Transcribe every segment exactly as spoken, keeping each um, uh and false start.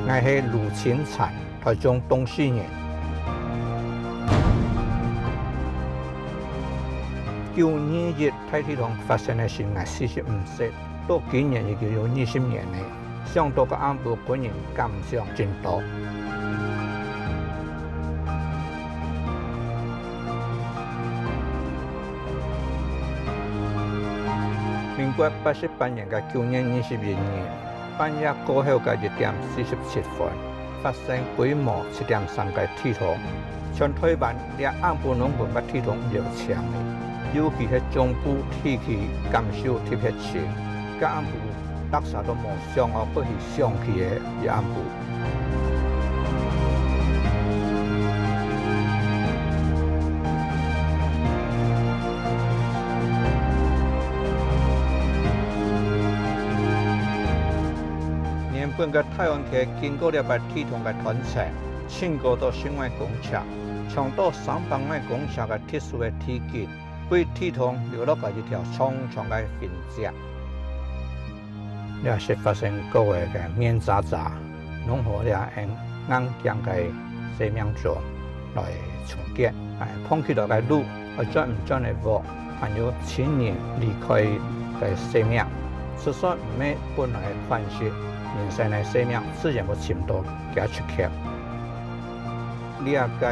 𠊎係盧清燦，臺中東勢人。九二一大地動發生个時，𠊎四十五歲，到今年已經有二十年了。想到該暗晡，個人感想真多。民國八十八年个九月二十一日， 半夜過後个一點四十七分，發生規模七點三个地動。全臺灣這暗晡攏分該地動搖醒了，尤其係中部地區感受特別深。該暗晡，逐儕都無想過會去想起个一暗晡。 原本个大安溪經過這擺地動个斷層，伸過到四萬公尺，長到三百萬公尺个特殊个地景，為地動留落个一條長長个痕跡。這係發生過个个面渣渣，弄好這恁硬頸个生命鐘來重建。哎，碰起來个路，愛轉毋轉个屋， 還有親人離開个生命。就算毋係本來个款式，人生个生命自然會尋到厥出口。這个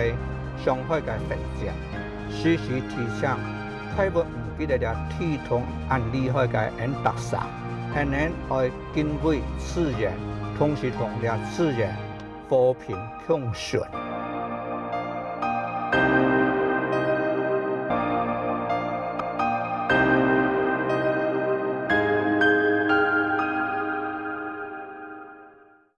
傷害个痕跡，時時提醒，大家毋記得這地動恁厲害个𫣆逐儕，𫣆人愛敬畏自然，同時同這自然和平共存。